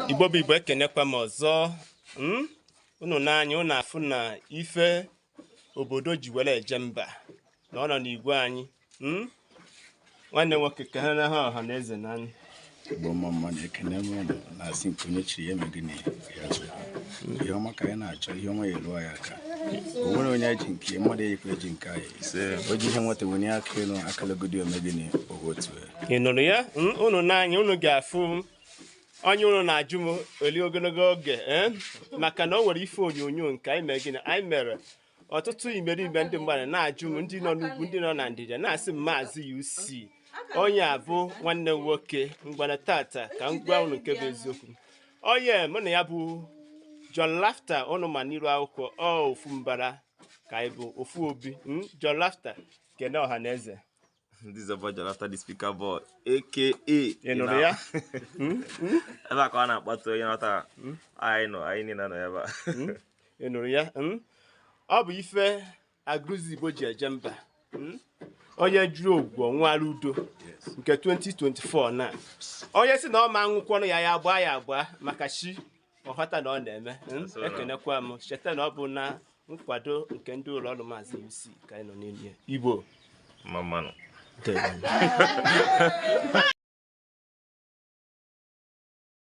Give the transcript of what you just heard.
Igbo bụ Igbo, ekenekwa m ọzọ. Unu n'anya unu afụ na ife obodo ji were eje mba na ọ nọ n'igwe anyị. Nwanne nwoke, kene ha ọha na eze na anyị. Igbo mma mma, na-ekene m unu, na-asị nke onye chiri ya eme gịnị ya zụrụ. Ihe ọma ka anyị na-achọ, ihe ọma ya eruo anyị aka. O nwere onye ji nke ya, mmadụ eyikwa eji nke anyị. O ji ihe nweta wenye aka elu, akalagodi ome gịnị oghotue. Ị nụrụ ya? Unu n'anya unu ga-afụ onye unu na-ajụ m oli ogologo oge, maka na o nwere ife onyonyo nke anyị mere gịnị anyị mere, ọtụtụ imerime ndị mmadụ na-ajụ m, ndị nọ n'ugwu, ndị nọ na ndịda, na-asị m, Maazị UC, onye a bụ nwanne m nwoke mgbana. Tata ka m gwa unu nke bụ eziokwu. Onye mụ na ya bụ John Laughter, unu ma n'iru akwụkwọ ọ ofu mbara ka anyị bụ ofu obi. John Laughter, kene ọha na eze. This is about John Laughter, the speaker boy, aka. Ị nụrụ ya? Ebe a ka ọ na-akpọtụ onye nghọta anyị nọ, anyị niile nọ ebe a. Ị nụrụ ya? Ọ bụ ife Agụlụzigbo Igbo ji eje mba. Onye jụrụ ogwu ọnwara udo nke 2024 na onye si na ọ ma nwụkwọnụ ya, ya gbaa ya agba maka chi ọghọta na ọ na-eme. Ekenekwa m. Cheta na ọ bụ na nkwado nke ndị ụlọ ọrụ Maazị UC ka anyị nọ n'elu ya. Igbo mma mmanụ. Ndewo.